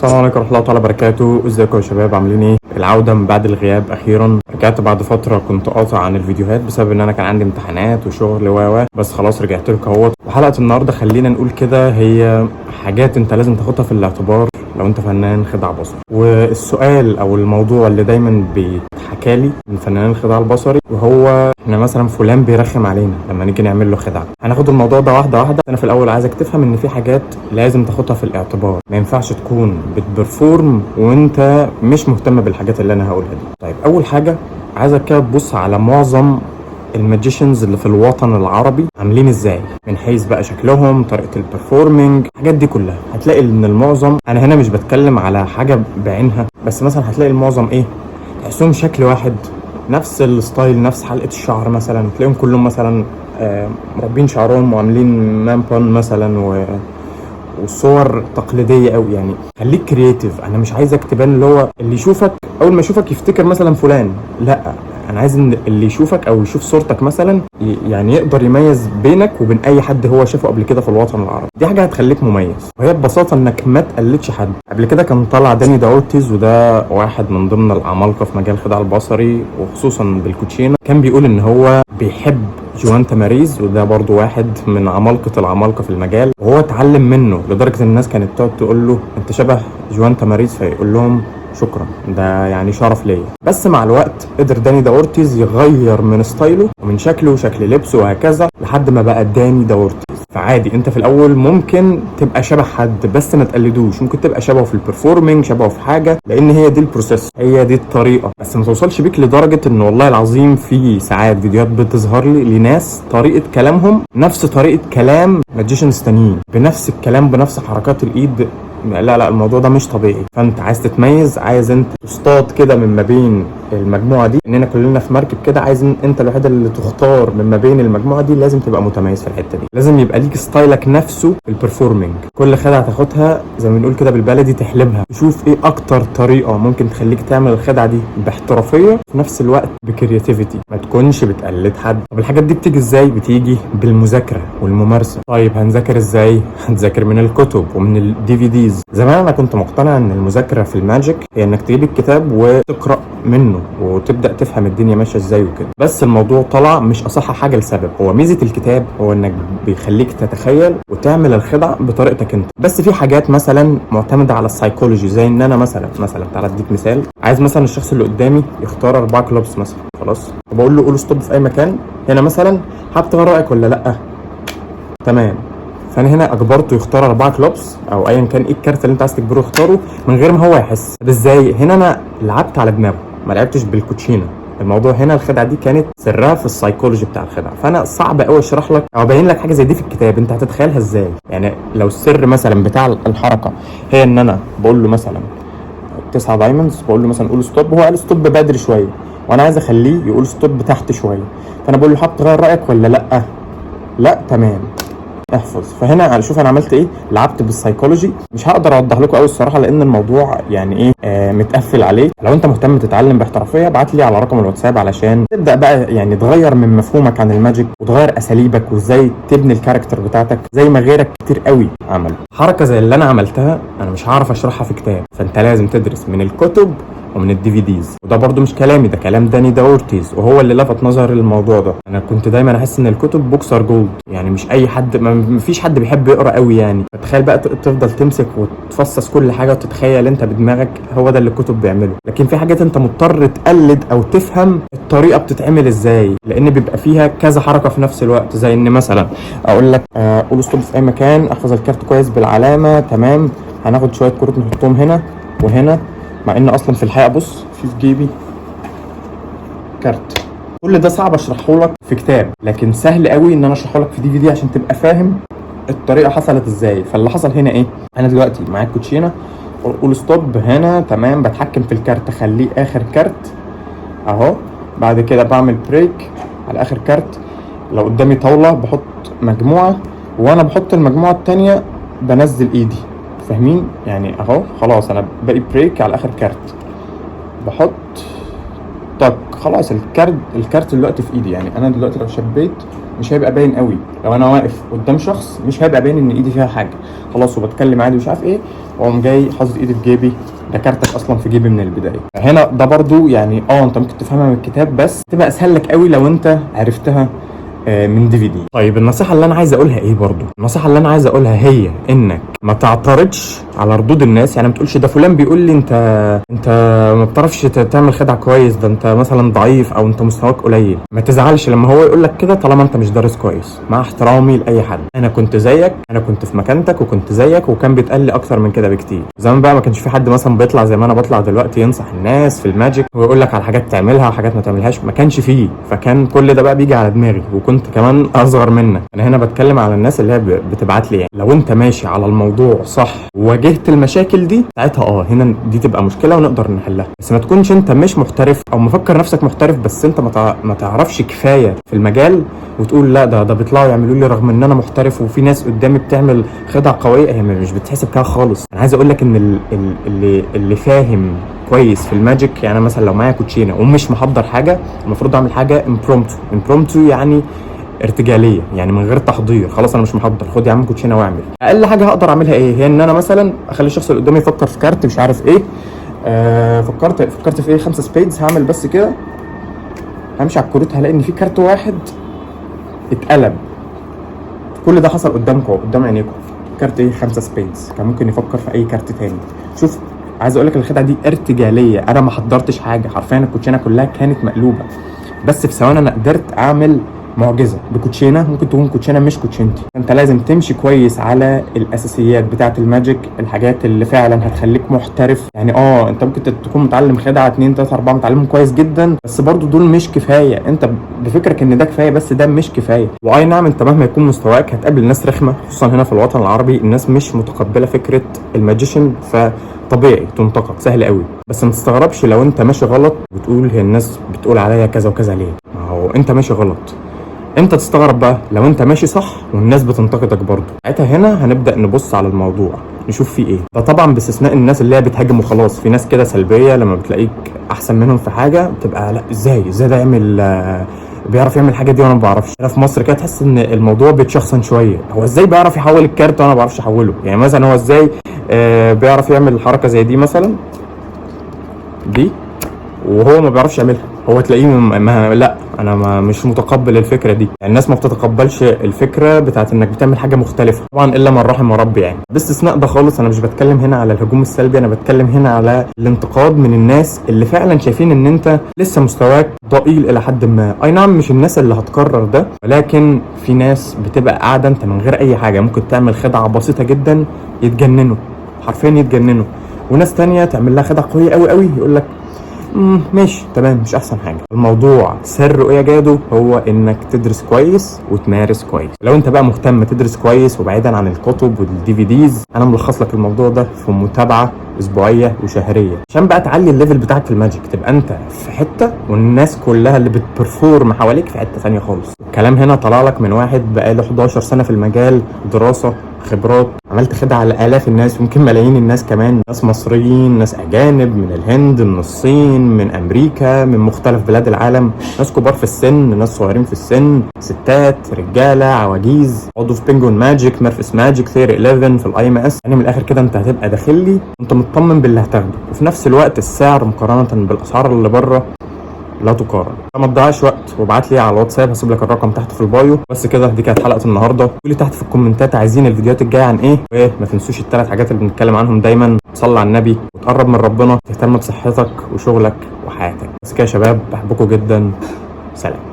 السلام عليكم ورحمة الله تعالى وبركاته. ازيكم يا شباب، عاملين ايه؟ العودة من بعد الغياب اخيرا. رجعت بعد فترة كنت قاطع عن الفيديوهات بسبب ان انا كان عندي امتحانات وشغل و بس خلاص رجعت لكم اهوت. وحلقة النهاردة خلينا نقول كده هي حاجات انت لازم تاخدها في الاعتبار لو انت فنان خداع بصري. والسؤال او الموضوع اللي دايما بيتحكى لي من فنانين الخداع البصري وهو احنا مثلا فلان بيرخم علينا لما نيجي نعمل له خدعه. هناخد الموضوع ده واحدة واحده. انا في الاول عايزك تفهم ان في حاجات لازم تاخدها في الاعتبار، ما ينفعش تكون بت perform وانت مش مهتم بالحاجات اللي انا هقولها دي. طيب، اول حاجة عايزك كده تبص على معظم ال magicians اللي في الوطن العربي عاملين ازاي، من حيث بقى شكلهم، طريقه ال performing، الحاجات دي كلها. هتلاقي ان المعظم، انا هنا مش بتكلم على حاجة بعينها، بس مثلا هتلاقي المعظم ايه، تحسهم شكل واحد، نفس ال style، نفس حلقة الشعر مثلا. تلاقيهم كلهم مثلا مربين شعرهم وعاملين man bun مثلا والصور تقليدية قوي. يعني خليك creative. انا مش عايزك تبان اللي هو اللي يشوفك اول ما يشوفك يفتكر مثلا فلان. لا، انا عايز ان اللي يشوفك او يشوف صورتك مثلا يعني يقدر يميز بينك وبين اي حد هو شافه قبل كده في الوطن العربي. دي حاجة هتخليك مميز، وهي ببساطة انك ما تقلدش حد. قبل كده كان طلع داني داورتيز، وده واحد من ضمن العمالقة في مجال الخداع البصري وخصوصا بالكوتشينه. كان بيقول ان هو بيحب جوان تماريز، وده برضو واحد من عمالقة العمالقة في المجال، وهو اتعلم منه لدرجة ان الناس كانت تقعد تقول له انت شبه جوان تماريز، فيقول لهم شكرا، ده يعني شرف ليا. بس مع الوقت قدر داني داورتيز يغير من style ه ومن شكله وشكل لبسه وهكذا لحد ما بقى داني داورتيز. فعادي انت في الاول ممكن تبقى شبه حد بس ما تقلدوش، ممكن تبقى شبهه في ال performing، شبهه في حاجه، لان هي دي ال process، هي دي الطريقه. بس ما توصلش بيك لدرجة ان والله العظيم في ساعات فيديوهات بتظهر لي لناس طريقه كلامهم نفس طريقه كلام magicians تانيين، بنفس الكلام، بنفس حركات الايد. لا لا، الموضوع ده مش طبيعي. فانت عايز تتميز، عايز انت تصطاد كده من ما بين المجموعة دي، اننا كلنا في مركب كده، عايز انت الوحيد اللي تختار من ما بين المجموعة دي. لازم تبقى متميز في الحتة دي، لازم يبقى ليك style ك نفسه في ال performing. كل خدعه تاخدها زي ما بنقول كده بالبلدي تحلبها، تشوف ايه اكتر طريقه ممكن تخليك تعمل الخدعه دي باحترافيه في نفس الوقت ب creativity، ما تكونش بتقلد حد. طب الحاجات دي بتيجي ازاي؟ بتيجي بالمذاكره والممارسه. طيب هنذاكر ازاي؟ هنذاكر من الكتب ومن ال DVDs. زمان انا كنت مقتنع ان المذاكرة في ال magic هي انك تجيب الكتاب وتقرا منه وتبدا تفهم الدنيا ماشية ازاي وكده، بس الموضوع طلع مش اصح حاجه، لسبب. هو ميزة الكتاب هو انك بيخليك تتخيل وتعمل الخدعه بطريقتك انت، بس في حاجات مثلا معتمدة على ال psychology، زي ان انا مثلا تعالى اديك مثال، عايز مثلا الشخص اللي قدامي يختار 4 clubs مثلا، خلاص، وبقول له قول stop في اي مكان هنا مثلا، حابب تغير رايك ولا لا؟ تمام. فانا هنا اجبرته يختار 4 clubs او ايا كان ايه الكارت اللي انت عايز تجبره يختاره من غير ما هو يحس. طب ازاي؟ هنا انا لعبت على دماغه، ما لعبتش بالكوتشينه. الموضوع هنا الخدعه دي كانت سرها في ال psychology بتاع الخدعه. فانا صعب قوي اشرح لك او ابين لك حاجة زي دي في الكتاب، انت هتتخيلها ازاي؟ يعني لو السر مثلا بتاع الحركة هي ان انا بقول له مثلا 9 diamonds، بقول له مثلا قول stop، هو قال stop بدري شوية وانا عايز اخليه يقول stop تحت شويه، فانا بقول له حابب تغير رايك ولا لا؟ لا، تمام، احفظ. فهنا شوف انا عملت ايه، لعبت بال psychology. مش هقدر اوضح لكم قوي الصراحة لان الموضوع يعني ايه متقفل عليه. لو انت مهتم تتعلم باحترافيه ابعت لي على رقم الواتساب علشان تبدا بقى يعني تغير من مفهومك عن ال magic وتغير اساليبك وازاي تبني ال character بتاعتك زي ما غيرك كتير قوي عمل. حركة زي اللي انا عملتها انا مش هعرف اشرحها في كتاب، فانت لازم تدرس من الكتب ومن ال DVDs. وده برضو مش كلامي، ده كلام داني داورتيز، وهو اللي لفت نظري للموضوع ده. انا كنت دايما احس ان الكتب books are gold، يعني مش اي حد، ما فيش حد بيحب يقرا قوي يعني. فتخيل بقى تفضل تمسك وتفصص كل حاجة وتتخيل انت بدماغك، هو ده اللي الكتب بيعمله. لكن في حاجات انت مضطر تقلد او تفهم الطريقة بتتعمل ازاي، لان بيبقى فيها كذا حركة في نفس الوقت، زي ان مثلا اقول لك قول stop في اي مكان، احفظ الكارت كويس بالعلامه، تمام، هناخد شوية كروت نحطهم هنا وهنا، مع ان اصلا في الحقيقة بص في جيبي كارت. كل ده صعب اشرحه لك في كتاب، لكن سهل قوي ان انا اشرحه لك في DVD عشان تبقى فاهم الطريقة حصلت ازاي. فاللي حصل هنا ايه؟ انا دلوقتي معايا الكوتشينه، قول stop هنا، تمام، بتحكم في الكارت اخليه اخر كارت اهو، بعد كده بعمل break على اخر كارت. لو قدامي طاولة بحط مجموعه، وانا بحط المجموعة التانية بنزل ايدي، فاهمين يعني؟ اهو خلاص انا باقي break على اخر كارت، بحط طق، خلاص الكارت دلوقتي في ايدي. يعني انا دلوقتي لو شبيت مش هيبقى باين قوي، لو انا واقف قدام شخص مش هيبقى باين ان ايدي فيها حاجه، خلاص، وبتكلم عادي مش عارف ايه، واقوم جاي حاطط ايدي في جيبي، ده كارتك اصلا في جيبي من البداية. هنا ده برضو يعني انت ممكن تفهمها من الكتاب، بس تبقى اسهل لك قوي لو انت عرفتها من DVD. طيب النصيحة اللي انا عايز اقولها ايه برضو؟ النصيحة اللي انا عايز اقولها هي انك ما تعترضش على ردود الناس. يعني ما تقولش ده فلان بيقول لي انت ما بتعرفش تعمل خدعه كويس، ده انت مثلا ضعيف او انت مستواك قليل. ما تزعلش لما هو يقول لك كده طالما انت مش دارس كويس. مع احترامي لاي حد، انا كنت زيك، انا كنت في مكانتك وكنت زيك، وكان بيتقال لي اكتر من كده بكتير. زمان بقى ما كانش في حد مثلا بيطلع زي ما انا بطلع دلوقتي ينصح الناس في ال magic ويقول لك على حاجات تعملها وحاجات ما تعملهاش، ما كانش فيه. فكان كل ده بقى بيجي على دماغي، وكنت كمان اصغر منك. انا هنا بتكلم على الناس اللي هي بتبعت لي. يعني لو انت ماشي على الموضوع صح وواجهت المشاكل دي ساعتها هنا دي تبقى مشكلة ونقدر نحلها. بس ما تكونش انت مش محترف او مفكر نفسك محترف بس انت ما تعرفش كفاية في المجال، وتقول لا ده بيطلعوا يعملوا لي رغم ان انا محترف وفي ناس قدامي بتعمل خدع قويه. هي مش بتحسب كده خالص. انا عايز اقول لك ان اللي فاهم كويس في ال magic، يعني مثلا لو معايا كوتشينه ومش محضر حاجة، المفروض اعمل حاجة impromptu. impromptu يعني ارتجاليه، يعني من غير تحضير. خلاص انا مش محضر، خد يا عم كوتشينه واعمل. اقل حاجة هقدر اعملها ايه؟ هي ان انا مثلا اخلي الشخص اللي قدامي يفكر في كارت مش عارف ايه. فكرت في ايه؟ 5 spades. هعمل بس كده، همشي على الكروت، هلاقي ان في كارت واحد اتقلب. كل ده حصل قدامكم، قدام عينيكم. كارت ايه؟ 5 spades. كان ممكن يفكر في اي كارت تاني. شوف، عايز اقول لك الخدعه دي ارتجاليه، انا ما حضرتش حاجة، حرفيا الكوتشينه كلها كانت مقلوبه، بس في ثواني انا قدرت اعمل معجزه بكوتشينه ممكن تكون كوتشينه مش كوتشينتي. انت لازم تمشي كويس على الاساسيات بتاعه ال magic، الحاجات اللي فعلا هتخليك محترف. يعني انت ممكن تكون متعلم خدعه 2 3 4 متعلمهم كويس جدا، بس برضو دول مش كفاية. انت بفكرك ان ده كفاية، بس ده مش كفاية. واي نعم انت مهما يكون مستواك هتقابل ناس رخمه، خصوصا هنا في الوطن العربي الناس مش متقبله فكرة ال magician، فطبيعي تنتقد، سهل قوي. بس ما تستغربش لو انت ماشي غلط بتقول هي الناس بتقول عليا كذا وكذا ليه؟ ما هو انت ماشي غلط. امتى تستغرب بقى؟ لو انت ماشي صح والناس بتنتقدك برضه، ساعتها هنا هنبدا نبص على الموضوع نشوف فيه ايه. ده طبعا باستثناء الناس اللي هي بتهاجم وخلاص. في ناس كده سلبية، لما بتلاقيك احسن منهم في حاجة بتبقى لا ازاي ده يعمل بيعرف يعمل الحاجة دي وانا ما بعرفش. هنا في مصر كده تحس ان الموضوع بيتشخصن شوية، هو ازاي بيعرف يحول الكارت وانا ما بعرفش احوله؟ يعني مثلا هو ازاي بيعرف يعمل حركة زي دي مثلا دي وهو ما بيعرفش يعملها؟ هو تلاقيه ما لا انا ما مش متقبل الفكرة دي. يعني الناس ما بتتقبلش الفكرة بتاعت انك بتعمل حاجة مختلفة، طبعا الا من رحم ربي. يعني باستثناء ده خالص، انا مش بتكلم هنا على الهجوم السلبي، انا بتكلم هنا على الانتقاد من الناس اللي فعلا شايفين ان انت لسه مستواك ضئيل الى حد ما. اي نعم مش الناس اللي هتقرر ده، ولكن في ناس بتبقى قاعدة انت من غير اي حاجة ممكن تعمل خدعه بسيطة جدا يتجننوا، حرفيا يتجننوا. وناس تانية تعمل لها خدعه قوية قوي قوي يقول لك ماشي تمام مش احسن حاجة. الموضوع سره ايه يا جادو؟ هو انك تدرس كويس وتمارس كويس. لو انت بقى مهتم تدرس كويس وبعيدا عن الكتب وال DVDs، انا ملخص لك الموضوع ده في متابعه اسبوعية وشهريه عشان بقى تعلي ال level بتاعك في ال magic، تبقى انت في حتة والناس كلها اللي بت perform حواليك في حتة ثانية خالص. الكلام هنا طلع لك من واحد بقاله 11 سنة في المجال، دراسة، خبرات، عملت خدعة على آلاف الناس ويمكن ملايين الناس كمان، ناس مصريين، ناس أجانب، من الهند، من الصين، من أمريكا، من مختلف بلاد العالم، ناس كبار في السن، ناس صغيرين في السن، ستات، رجالة، عواجيز، عضو في Penguin Magic، Murphy's Magic، Theory 11، في ال IMS. يعني من الاخر كده انت هتبقى داخل لي وانت مطمن باللي هتاخده، وفي نفس الوقت السعر مقارنة بالاسعار اللي بره لا تقارن. فما تضيعش وقت وابعت لي على الواتساب، هسيب لك الرقم تحت في ال bio. بس كده، دي كانت حلقة النهارده. قولي تحت في الكومنتات عايزين الفيديوهات الجاية عن ايه، وما تنسوش الثلاث حاجات اللي بنتكلم عنهم دايما: تصلي على النبي، وتقرب من ربنا، تهتم بصحتك وشغلك وحياتك. بس كده يا شباب، بحبكم جدا، سلام.